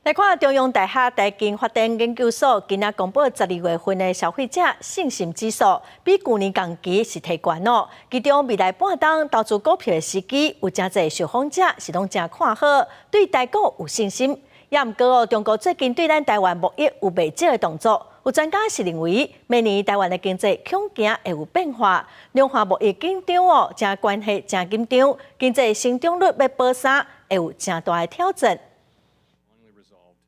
來看中央大學台經發展研究所今仔公布12月份的消費者信心指數，比舊年同期是提懸哦。其中未來半冬投資股票的時機，有誠濟受訪者是攏誠看好，對台股有信心。也毋過哦，中國最近對咱台灣貿易有袂少的動作，有專家是認為，明年台灣的經濟恐驚會有變化，兩岸貿易緊張哦，誠關係誠緊張，經濟成長率欲保三，會有誠大的挑戰。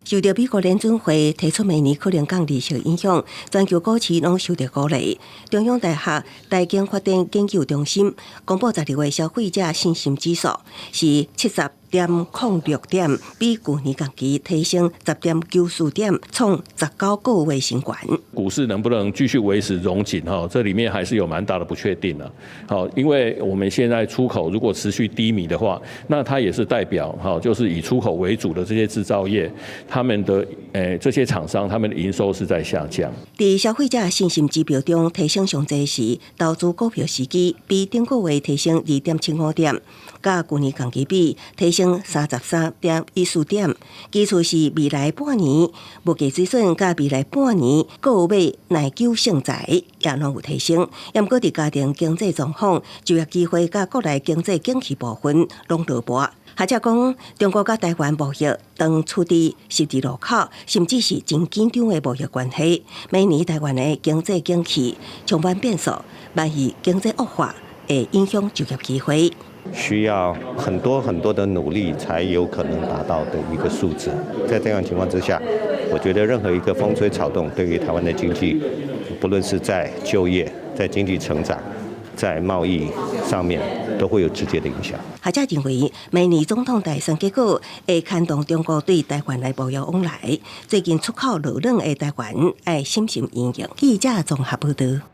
受著美國聯準會提出明年可能降利息影響，全球股市攏受著鼓勵。中央大學台經發展研究中心公布12月消費者信心指數是70.06點，比舊年同期提升10.94點，創19個月新高。股市能不能繼續維持榮景？哈，這裡面還是有蠻大的不確定的。好，因為我們現在出口如果持續低迷的話，那它也是代表哈，就是以出口為主的這些製造業，他們的這些廠商，他們的營收是在下降。佇消費者信心指標中，提升上濟是投資股票時機，比頂個月提升2.75點，佮舊年同期比提升33.14點。其次是未來半年物價水準，佮未來半年購買耐久性材也攏有提升。毋過佇家庭經濟狀況、就業機會佮國內經濟景氣部分攏落寞。學者講，中國佮台灣貿易當處佇十字路口，甚至是真緊張的貿易關係。明年台灣的經濟景氣充滿變數，萬一經濟惡化，會影響就業機會。需要很多很多的努力才有可能達到的一個數字。在這樣情況之下，我覺得任何一個風吹草動，對於台灣的經濟，不論是在就業、在經濟成長、在貿易上面，都會有直接的影響。學者認為，明年總統大選結果會牽動中國對台灣的貿易往來。最近出口落軟的台灣，愛審慎因應。記者綜合報導。